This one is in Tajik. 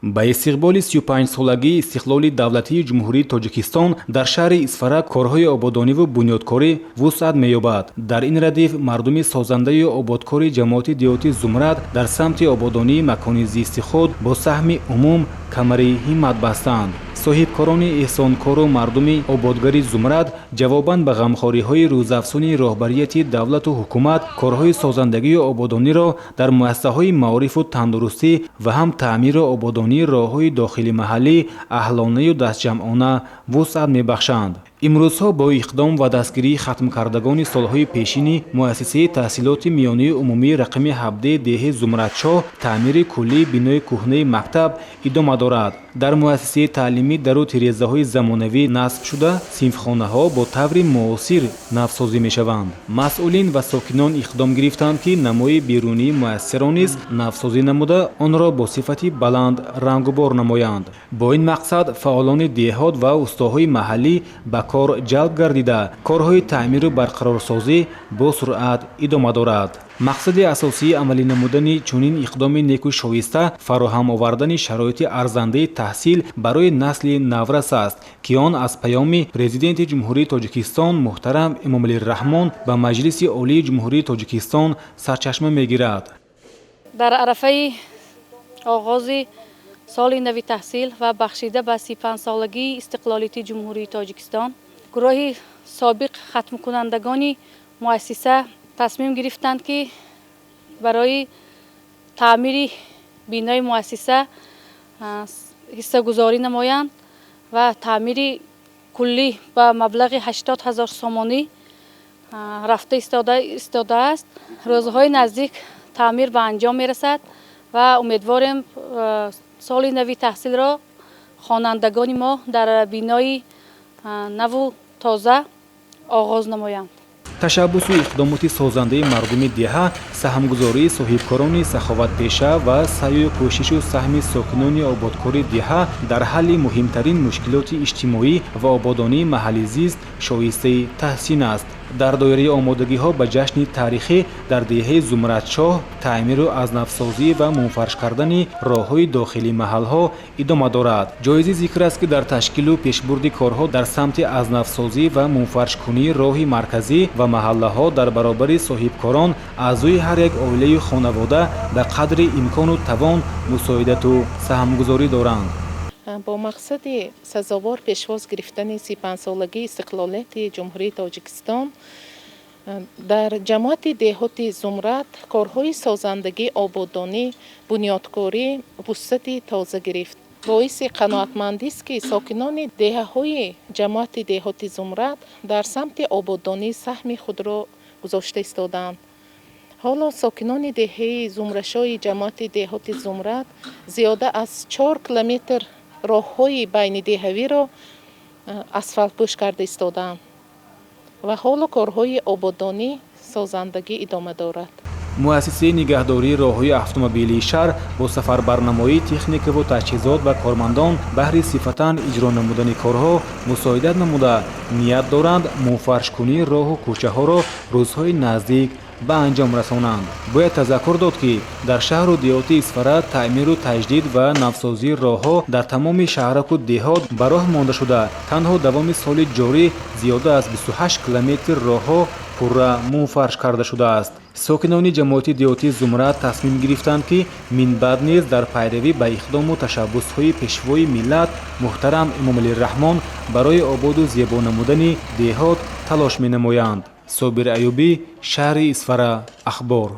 Ба истиқболи 35-солагии истиқлоли давлатии Ҷумҳурии Тоҷикистон дар шаҳри Исфара корҳои ободониву бунёдкорӣ вусъат меёбад. Дар ин радиф мардуми созандаю ободкори ҷамоати деҳоти Зумрад дар самти ободонии макони зисти худ бо саҳми умум камари ҳиммат бастанд. Соҳибкорони эҳсонкору мардуми ободгари Зумрад ҷавобан ба ғамхориҳои рӯзафзуни роҳбарияти давлату ҳукумат корҳои созандагию ободониро дар муассисаҳои маорифу тандурустӣ ва ҳам таъмиру ободонии роҳҳои дохили маҳаллӣ аҳлонаю дастҷамъона вусъат мебахшанд. Имрӯзҳо бо иқдом ва дастгирии хатмкардагони солҳои пешини муассисаи таҳсилоти миёнаи умумии рақами 17 деҳаи Зумрадшоҳ таъмири куллии бинои кӯҳнаи мактаб идома дорад. Дар муассисаи таълимӣ дару тирезаҳои замонавӣ насб шуда, синфхонаҳо бо таври муосир навсозӣ мешаванд. Масъулин ва сокинон иқдом гирифтанд, ки намои берунии муассисаро низ навсозӣ намуда, онро бо сифати баланд рангубор намоянд. Бо ин мақсад фаъолони деҳот ва устоҳои маҳаллӣ ба кор ҷалб гардида, корҳои таъмиру барқарорсозӣ бо суръат идома дорад. Мақсади асосии амалӣ намудани чунин иқдоми неку шоиста фароҳам овардани шароити арзандаи таҳсил барои насли наврас аст, ки он аз паёми Президенти Ҷумҳурии Тоҷикистон муҳтарам Эмомалӣ Раҳмон ба Маҷлиси Олии Ҷумҳурии Тоҷикистон сарчашма мегирад. Дар арафаи оғози соли нави таҳсил ва бахшида ба 35-солагии истиқлолияти Ҷумҳурии Тоҷикистон гурӯҳи собиқ хатмкунандагони муассиса тасмим гирифтанд, ки барои таъмири бинои муассиса ҳиссагузорӣ намоянд ва таъмири куллӣ ба маблағи 80 000 сомонӣ рафта истодааст. Рӯзҳои наздик таъмир ба анҷом мерасад ва умедворем, соли нави таҳсилро хонандагони мо дар бинои наву тоза оғоз намоянд. Ташаббусу иқдомоти созандаи мардуми деҳа, саҳмгузории соҳибкорони саховатпеша ва саъю кӯшишу саҳми сокинони ободкори деҳа дар ҳалли муҳимтарин мушкилоти иҷтимоӣ ва ободонии маҳалли зист шоистаи таҳсин аст. Дар доираи омодагиҳо ба ҷашни таърихӣ дар деҳаи Зумрадшоҳ таъмиру азнавсозӣ ва мунфарш кардани роҳҳои дохили маҳалҳо идома дорад. Ҷоизи зикр аст, ки дар ташкилу пешбурди корҳо дар самти азнавсозӣ ва мунфаршкунии роҳи марказӣ ва маҳаллаҳо дар баробари соҳибкорон аъзои ҳар як оилаю хонавода ба қадри имкону тавон мусоидату саҳмгузорӣ доранд. Бо мақсади сазовор пешвоз гирифтани 35-солагии истиқлолияти Ҷумҳурии Тоҷикистон дар ҷамоати деҳоти Зумрад корҳои созандагӣ, ободонӣ, бунёдкорӣ вусъати тоза гирифт. Боиси қаноатмандист, ки сокинони деҳаҳои ҷамоати деҳоти Зумрад дар самти ободонӣ саҳми худро гузошта истодаанд. Ҳоло сокинони деҳаи Зумрашоҳи ҷамоати деҳоти Зумрад зиёда аз 4 километр роҳҳои байнидеҳавиро асфалтпӯш карда истодаанд ва ҳоло корҳои ободонӣ, созандагӣ идома дорад. Муассисаи нигаҳдории роҳҳои автомобилии шаҳр бо сафарбарнамоии техникаву таҷҳизот ва кормандон баҳри сифатан иҷро намудани корҳо мусоидат намуда, ният доранд мунфаршкунии роҳу кӯчаҳоро рӯзҳои наздик ба анҷом расонанд. Бояд тазаккур дод, ки дар шаҳру деҳоти Исфара таъмиру таҷдид ва навсозии роҳҳо дар тамоми шаҳраку деҳот ба роҳ монда шуда, танҳо давоми соли ҷорӣ зиёда аз 28 километр роҳҳо пурра мунфарш карда шудааст. Сокинони ҷамоати деҳотии Зумрад тасмим гирифтанд, ки минбаъд низ дар пайравӣ ба иқдому ташаббусҳои Пешвои миллат муҳтарам Эмомалӣ Раҳмон барои ободу зебо намудани деҳот талош менамоянд. Собир Аюбӣ, шаҳри Исфара, Ахбор.